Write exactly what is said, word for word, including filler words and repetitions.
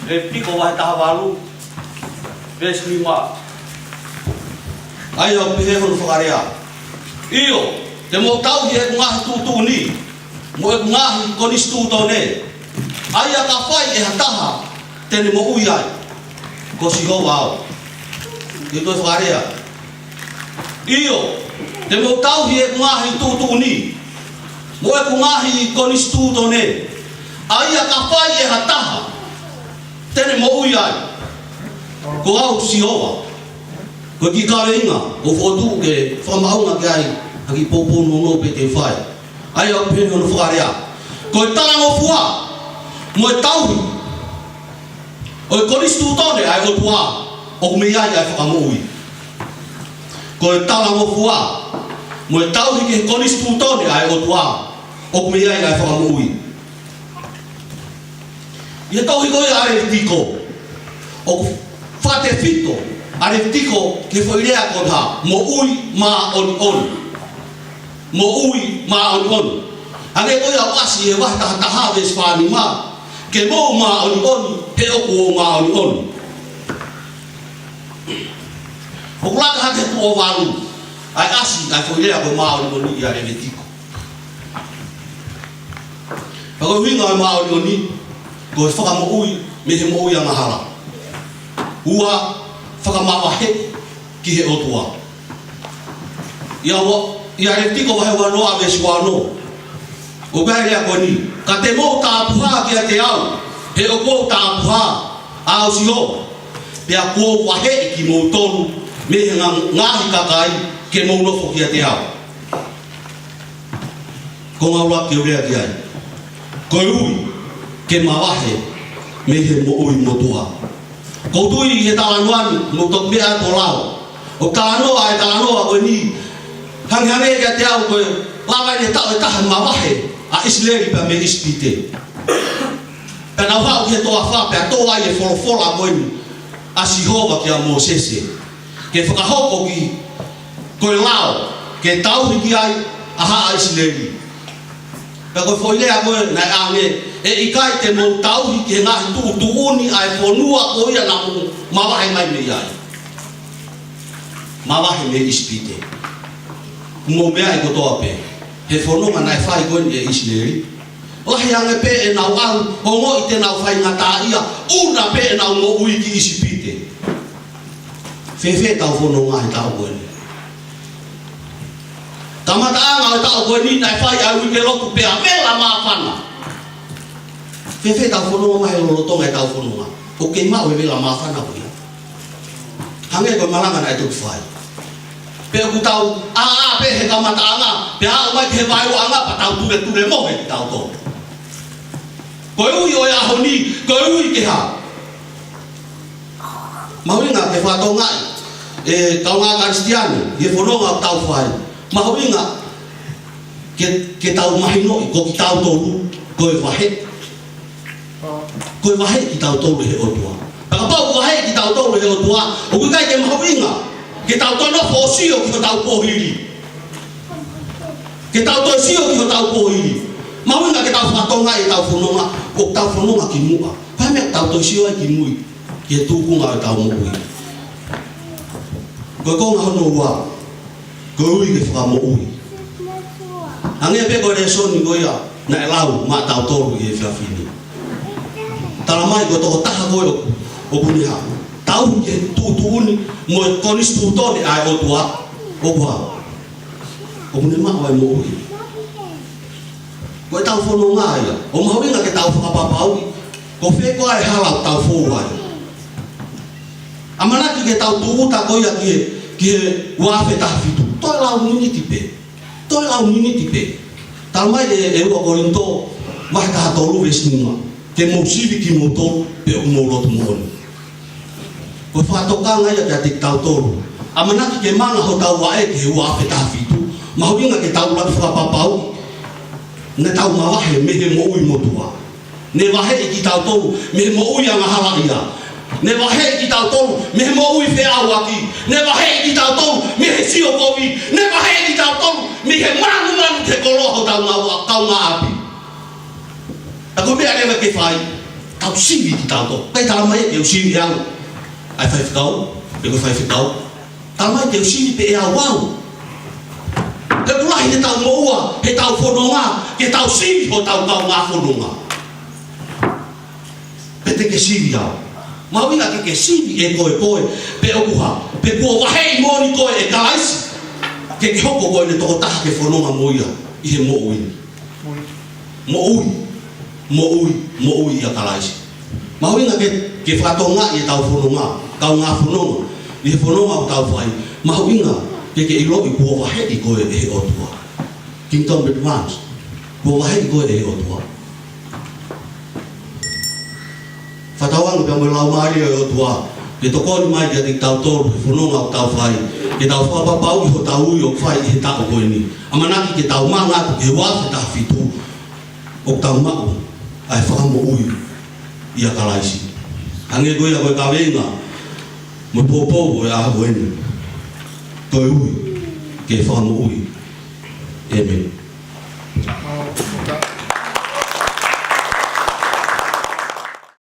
Levitiko vahe taha valu, veesi nima. ʻA ia ʻoku pehē hono fakalea: ʻIo, te mou tauhi ʻeku ngaahi tuʻutuʻuni mo ʻeku ngaahi konisitūtone. ʻA ia ka fai ʻe ha taha, te ne moʻui ai. Ko Sihova au. Ke toe fakalea: ʻIo, te mou tauhi ʻeku ngaahi tuʻutuʻuni mo ʻeku ngaahi konisitūtone. ʻA ia ka fai ʻe ha taha, te ne moʻui ai. Ko au Sihova. Ko e kiʻi kaveinga ʻoku ou fokotuʻu ke fakamaʻunga ki ai ha kiʻi poupou nounou pē ke fai. ʻA ia ʻoku pehē hono fakalea: Ko e talangofua mo e tauhi ʻo e konisitūtone ʻa e ʻOtua, ʻoku mei ai ʻa e fakamoʻui. Ko e talangofua mo e tauhi ki he konisitūtone ʻa e ʻOtua, ʻoku mei ai ʻa e fakamoʻui. ʻI he tohi ko ia ʻa Levitiko, ʻoku fakatefito ʻa Levitiko ki he foʻi lea ko e hā? Moʻui māʻoniʻoni. Moʻui māʻoniʻoni. Hangē ko ia ʻoku ʻasi he vahe taha taha veesi fā nima: Ke mou māʻoniʻoni, he ʻoku ou māʻoniʻoni. ʻOku laka hake he tuʻo valu ʻa e ʻasi ʻa e foʻi lea ko e māʻoniʻoni ʻia Levitiko. Pea ko e ʻuhinga ʻo e māʻoniʻoni, ko e fakamoʻui mei he moʻui angahala. Ua, fakamavaheʻi ki he ʻOtua. ʻIa ua, ʻia Levitiko vahe ua noa veesi ua ono, ʻoku ʻi ai e lea ko eni: Ka te mou tāpuhā kiate au, he ʻoku ou tāpuhā au Sihova, pea kuo u vaheʻi kimoutolu mei he nga-, ngaahi kakai ke mou nofo kiate au. Ko e ngaahi ʻuluaki ke u lea ki ai. Ko e ui ke mavahe mei he moʻui motuʻa. ʻOku ou tui he talanoa ni, mou toki meʻa atu ʻo lau, ʻoku talanoa e talanoa ko eni, hangehangē kiate au ko e lava ʻi he taʻu ʻe taha mavahe ʻa ʻIsileli pea mei ʻIsipite. Pea nau haʻu ki he toafa, pea tō ai e folofola ko eni ʻa Sihova kia Mōsese, ke fakahoko ki, ko e lao ke tauhi ki ai ʻa haʻa ʻIsileli. Pea ko e foʻi lea ko ē naʻe ʻange: ʻE ʻikai te mou tauhi ki he ngaahi tuʻutuʻuni ʻa e fonua ko ia naʻa mou mavahe mai mei ai. Mavahe mei ʻIsipite. Mou meaʻi kotoa pē he fononga naʻe fai ko eni ʻe ʻIsileli. Lahi ange pē ʻenau ʻalu, ongoʻi te nau faingataʻaʻia, ʻuna pē ʻenau moʻui ki ʻIsipite. Fēfē ʻetau fononga he taʻu ko eni? Kamataʻanga ʻo e taʻu ko eni naʻe fai ʻa e uike lotu pea vela māfana. Fēfē ʻetau fononga mai he lolotonga ʻetau fononga? ʻOku kei maʻu e vela māfana ko ia. Hangē ko e malanga naʻe toki fai. Pe ʻoku tau ʻā, ʻā pē he kamataʻanga, pea aʻu mai ki he vaeuaʻanga pea tau tuletulemohe kitautolu. Ko e ui ʻo e ʻaho ni, ko e ui ke hā? Mahuʻinga ke fakatokangaʻi, ʻe kaungā Kalisitiane, ʻi he fononga ʻoku tau fai, mahuʻinga ke, ke tau mahinoʻi ko kitautolu ko e vaheʻi. Ko e vaheʻi kitautolu ʻe he ʻOtua. Pea kapau ʻoku vaheʻi kitautolu ʻe he ʻOtua, ʻoku ʻikai ke mahuʻinga ke tau toe nofo ʻo sio ki hotau kuohili. Ke tau toe sio ki hotau kuohili. Mahuʻinga ke tau fakatokangaʻi ʻetau fononga, ʻoku tau fononga ki muʻa. Ko e hā e meʻa ʻoku tau toe sio ai ki mui, ki he tūkunga ʻo ʻetau moʻui? Ko e konga hono ua, ko e ui ke fakamoʻui. Hangē pē ko e lēsoni ko ia naʻe lau maʻatautolu ʻi he efiafi ni. Tala mai ko e tokotaha ko ē ʻoku, ʻoku ne hā? Tauhi ki he tuʻutuʻuni mo e konisitūtone ʻa e ʻOtua, ʻoku hā? ʻOku ne maʻu ʻa e moʻui. Ko ʻetau fononga ia, ʻoku mahuʻinga ke tau fakapapauʻi ko fē koā e hala ʻoku tau fou ai. ʻAmanaki ke tau tūʻuta ko ia ki he, ki he ua afe taha fitu. Toe lau miniti pē. Toe lau miniti pē. Tala mai ʻe, ʻe ua Kolinitō vahe taha tolu veesi nima: Ke mou sivi kimoutolu pea ʻoku mou lotu moʻoni. Ko e fakatokanga ia kiate kitautolu. ʻAmanaki ke manga hotau vaʻe ki he ua afe taha fitu, mahuʻinga ke tau lava fakapapauʻi naʻa tau mavahe mei he moʻui motuʻa. Ne vaheʻi kitautolu mei he moʻui angahalaʻia. Ne vaheʻi kitautolu mei he moʻui feʻauaki. Ne vaheʻi kitautolu mei he sio kovi. Ne vaheʻi kitautolu mei he manumanu ki he koloa hotau ngaahi kaungāʻapi. Pea ko e meʻa leva ke fai, Tau sivi kitautolu. ʻIkai tala mai ke u sivi ʻe au ʻa e faifekau, pe ko e faifekau. Tala mai ke u sivi pē ʻe au au. He ʻoku lahi ʻetau moʻua heʻetau fononga, ke tau sivi hotau kaungā fononga. Pe te ke sivi au. Mahuʻinga ke ke sivi ʻe koe koe, pe ʻoku hā, pe kuo vaheʻi moʻoni koe ʻe Kalaisi, ke ke hoko ko ʻene tokotaha ke fononga mo ia ʻi he moʻui ni. Moʻui, moʻui, moʻui ʻia Kalaisi. Mahuʻinga ke, ke fakatokangaʻi ʻetau fononga, kaungā fononga, ʻi he fononga ʻoku tau fai. Mahuʻinga ke ke ʻiloʻi kuo vaheʻi koe ʻe he ʻOtua. Kingdom advance. Kuo vaheʻi koe ʻe he ʻOtua. Fakatauange pea mo e Laumālie ʻo e ʻOtua ke tokoni mai kiate kitautolu he fononga ʻoku tau fai, ke tau fakapapauʻi hotau ui ʻoku fai ʻi he taʻu ko eni. ʻAmanaki ke tau manga atu ki he ua afe taha fitu, ʻoku tau maʻu ʻa e fakamoʻui ʻia Kalaisi. Hangē ko ia ko e kaveinga mo e poupou ʻo e ʻaho ko eni. Toe ui ke fakamoʻui. ʻĒmeni.